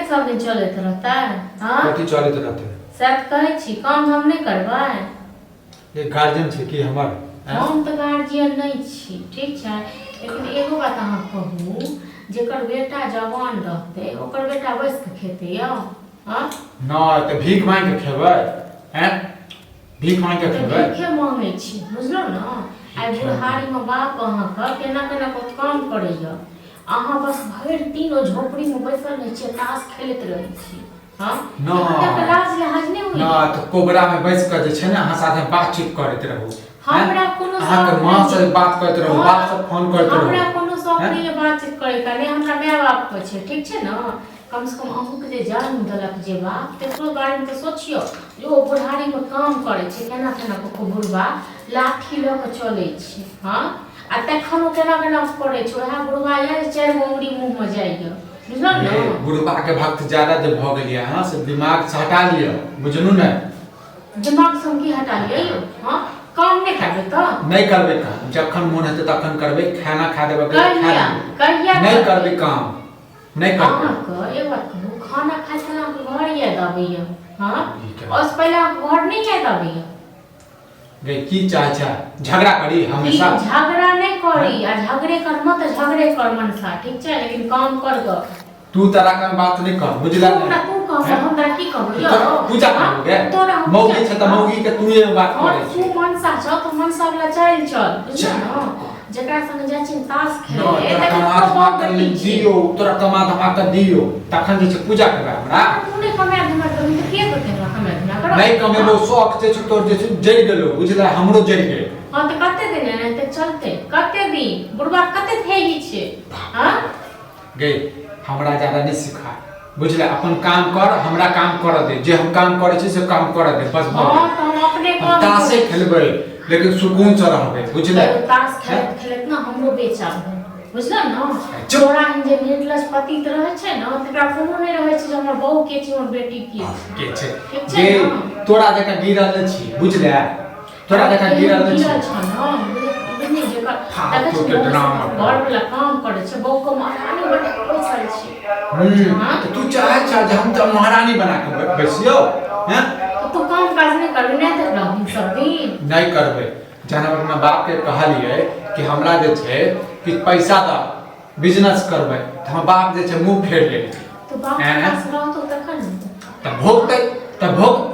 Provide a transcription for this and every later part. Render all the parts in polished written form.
सब दिन चलैत रहतै? हँ, कथी चलैत रहतै? सएह तऽ कहै छी, काम हम नहि करबै। ये गार्जियन छै की हमर? आँय? हम तऽ गार्जियन नहि छी, ठीक छै, लेकिन एगो बात अहाँ कहू, जेकर बेटा जवान रहतै ओकर बेटा बैस कऽ खेतै यौ? हँ। नहि तऽ भीख मांगि कऽ खेबै? आँय, भीख मांगि कऽ तऽ खेबै? भीखे मांगै छी, बुझलहुँ ने? आइ बुढ़ारीमे बाप अहाँके केना केना कऽ काम करैए, अहाँ बस भरि दिन ओ झोपड़ीमे बैसल रहै छियै, ताश खेलैत रहै छी। हँ। नहि। एतेक लाज लिहाज नहि होइए? नहि तऽ कोबरामे बैस कऽ जे छै ने अहाँ साथे बातचीत करैत रहू। आँय? हमरा कोनो अहाँके शौक माँ नहि से यऽ। बात करैत रहू, हँ, बाप से फोन करैत रहू। हमरा कोनो शौक आँय? नहि यऽ बातचीत करैके, नहि हमरा माय बापके छै, ठीक छै ने? कमसँ कम अहूँके जे जन्म देलक जे बाप, तकरो बारेमे तऽ सोचियौ जे ओ बुढ़ारीमे काम करै छै, केना केना कऽ कऽ बुढ़बा लाठी लऽ कऽ चलै छै। हँ, आ तखन ओ केना केना कऽ करै छै। उएह बुढ़बा यऽ जे चारि गो अङ्गुरी मुँहमे जाइए, बुझलहुँ ने? बुढ़बा के भक्त ज्यादा जे भऽ गेलियै अहाँ, से दिमाग से हटा लिअ, बुझलू ने? दिमाग से हम की हटा लिअ यौ? हँ, काम नहि करबै तऽ? नहि करबै काम। जखन मोन हेतै तखन करबै। खाना खा देबै, खा कहिया? लेबै। कहिया? नहि करबै काम, नहि करबै। अहाँके एक बात कहू, खाना खाइ छला अहाँके घर याद आबैया? हँ। ई केना? ओहिसँ पहिले अहाँके घर नहि याद आबैया? गे, की चाहै छै? झगड़ा करी हमेशा? ई झगड़ा नहि करी, आ झगड़े करम तऽ झगड़े कर मनसा, ठीक छै, लेकिन काम कर गऽ। तू तोरा के बात नहि कर, बुझला? तू हमरा तू कह, हैं? हम तोरा की कहबो यौ? तोरा पूजा हँ? करबो गे? तोरा हम मौगी पूजा- छै तऽ मौगी के तू ये बात हँ, करै तू छी। मनसा छौ तऽ मनसा वाला चालि चल, बुझल चल। ने? जेकरा संग जाइ छी ताश खेले, नहि, तोरा तकर कमा ओकर धमा बाप कऽ बेटी छै। दियौ, तोरा कमा धमा कऽ दियौ, तखन जे छै पूजा करबै हमरा? तू नहि कमा धमा कऽ तऽ के देतै हमरा कमा धमा कर? नहि कमेबो, शौक जे छै तोर जे छै जरि गेलो, बुझला? हमरो जरि गेल। हँ, तऽ कते दिन एनाहिते चलतै? कते दिन बुढ़बा कते थेही छै? हँ। गे, हमरा ज्यादा नहि सिखा, बुझले? अपन काम कर, हमरा काम करऽ दे। जे हम काम करै छी से काम करऽ दे, बस भऽ हँ, गेल। तऽ हम अपने हम काम तासे करै छी। खेलबै, लेकिन सुकून से रहबै, बुझले? तऽ ताश खेलैत खेलैत ने हमरो बेचा भेल, बुझल ने? चुप। तोरा एहन जे निर्लज पतित रहै छै ने, तकरा कोनो नहि रहै छै जे हमर बहू के छै, हमर बेटी के छै। के छै? ठीक छै गे, ने? तोरा जकाँ गिरल नहि छी, बुझले? तोरा जकाँ गिरल नहि गिरल छी। छ ने, बुझली? जेकर देखै फालतू छी के ड्रामा। घर वाला काम करै छै, बहू के महारानी बना के बैसल छै। हाँ? तऽ तू चाहै छ जे हम तऽ महारानी बना के बैसियौ? हैं? तऽ तू काम काज नहि करबी? नहि देख रहबी सब दिन? नहि करबै। जहन हम अपना बाप के कहलियै कि हमरा जे छै कि पैसा दऽ, बिजनेस करबै, तऽ हमर बाप जे छै मुँह फेर लेलकै। तऽ बाप के हैं? पास रहतो तखन ने। तऽ भोगतै, तऽ भोग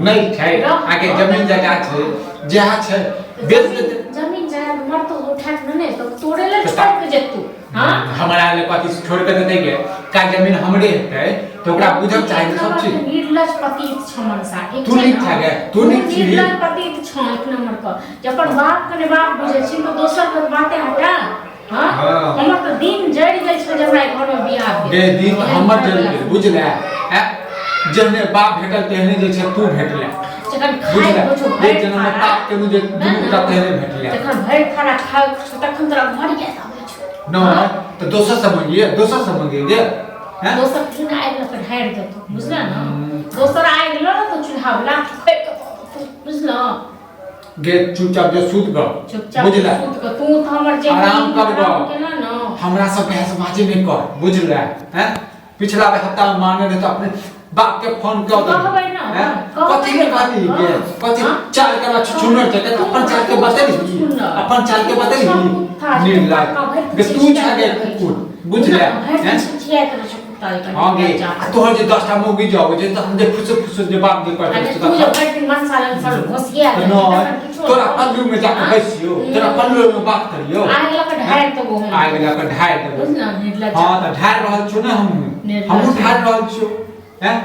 नहि छै। आगे जमीन जायदाद छै, जएह छै तऽ बेच जमीन देतै। जमीन जायदाद मरतो उठा के ने तऽ तोरे लेल तऽ छोड़ के जेतू? हाँ। हमरा ले कथी छोड़ के देतै गे? का जमीन हमरे हेतै तऽ ओकरा बुझक चाही ने सब चीज। निर्लज पतित छ मनसा, ठीक तू छै नीक ने? छे गे, तू नीक छी। निर्लज पतित छ एक नंबर के, जे अपन बाप के ने बाप बुझै छी तऽ दोसर के बाते हटा। हाँ? हाँ। हमर तऽ दिन जरि गेल छल जे हमरा घर में बियाह भेल। गे, दिन तऽ हमर जरि गेल, बुझले? ऐं, जेहने बाप भेटल तेहने जे छै तू भेटले। जखन खाइ बुझले? हो छौ भरि एक जन्म में थारा, पाप केलहुँ जे है दुनू ने? टा तेहने भेटले। जखन भरि थारा खाइ छौ तखन तोरा घर याद आबै छौ। नहि तऽ दोसर से मंगिए, दोसर से मंगिए गे। हैं? दोसर दिन आगि लऽ कऽ ढारि देतौ, बुझल ने? दोसर आगि लऽ लेतौ चूल्हा वला, ठोकि कऽ दऽ देतौ, बुझल? गे, चुपचाप जे सुत ग। चुपचाप बुझले? सुत कऽ तू तऽ हमर जे आराम नींद कर गऽ। हराम केला ने। हमरा सब बहसबाजी नहि कर, बुझले? हैं, पिछला बेर हफ्ता में मारने रहे तऽ अपने बाप के फोन कऽ देली। कहबै ने, हैं? कहबै कथी के ने। कहली गे? हाँ। कथी? हाँ। चाल के बाद छुछुनर छै तऽ अपन चाल के बतेली, छुछुनर। अपन चाल के बतेली। कुत्ता छै, निर्लज कुत्ता भरि गे, तू छिछियाइत छा गे रहै छै। कुकुर, बुझले? भरि हैं? छिछियाइत रहै छै कुत्ता जकाँ। हाँ गे, आ तोहर जे 10टा मौगी जाओ जे तऽ हम जे फुसुर फुसुर जे बाप जे करतै अरे से तू जे तऽ भरि दिन मनसा लग सर घोसिया तऽ जाइ छै, नहि तखन किछो तोरा नहि। पल्लू में जाके हाँ? बैसियो, तोरा पल्लू में बात करियो। आगि लऽ कऽ ढारि देबो हम। आगि लऽ कऽ ढारि देबो। बुझल निर्लज। हाँ, तऽ ढारि रहल छियौ ने हमहूँ। निर्लज। हमहूँ ढारि रहल छियौ। हैं?